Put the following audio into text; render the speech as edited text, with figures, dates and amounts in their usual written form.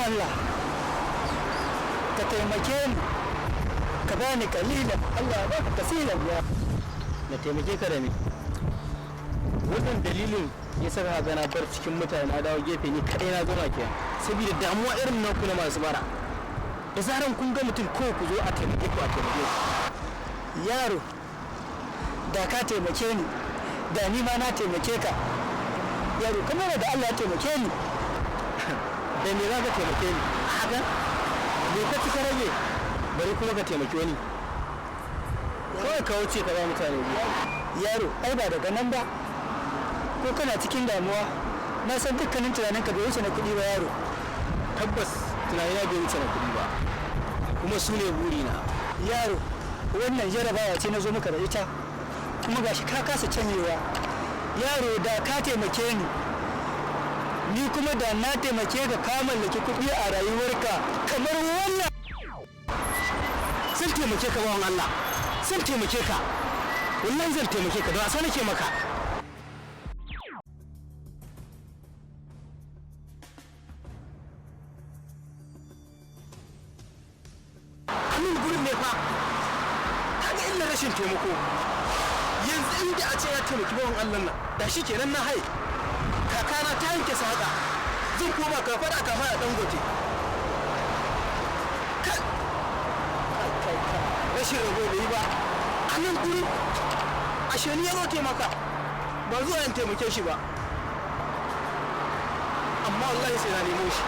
Allah ka taimake ni, ka bani kalilan, Allah ya baka kasiran. Ya Na taimake ka da me? Wannan dalilin ya saka ga na bar cikin mutane, na dawo gefe ni kadai na zama kenan, saboda damuwa irin na ku na masu bara. Da zaran kun ga mutum, ko ku zo a taimake ku, a taimake ku. Yaro, da ka taimake ni, da ni ma na taimake ka. Yaro, kamar da Allah ya taimake ni. Da me za ka taimake ni? A haka me ka ci ka rage, bari kuma ka taimaki wani? Kawai ka wuce ka ba mutane biyu. Yaro, ai ba daga nan ba. Ko kana cikin damuwa, na san dukkanin tunaninka bai wuce na kuɗi ba, yaro. Tabbas tunanina bai wuce na kuɗi ba, kuma su ne burina. Yaro, wannan jarabawa ce na zo maka da ita, kuma gashi ka kasa canyewa. Yaro, da ka taimake ni, ni kuma da na taimake ka, ka mallaki kuɗi a rayuwarka kamar wannan. Zan taimake ka, bawan Allah, zan taimake ka. Wallahi zan taimake ka, da wasa nake maka. Amin gurin ne fa. Kaga illar rashin taimako. Yanzu inda a ce ya taimaki bawan Allah nan, da shi kenan na hai kakana ta yanke saƙa, zan koma kafara kafara Dangote. Kai kai kai, rashin rabo bai yi ba. A nan gurin ashe ni ya zo taimaka, ba zuwa in taimake shi ba. Amma wallahi sai na nemo shi.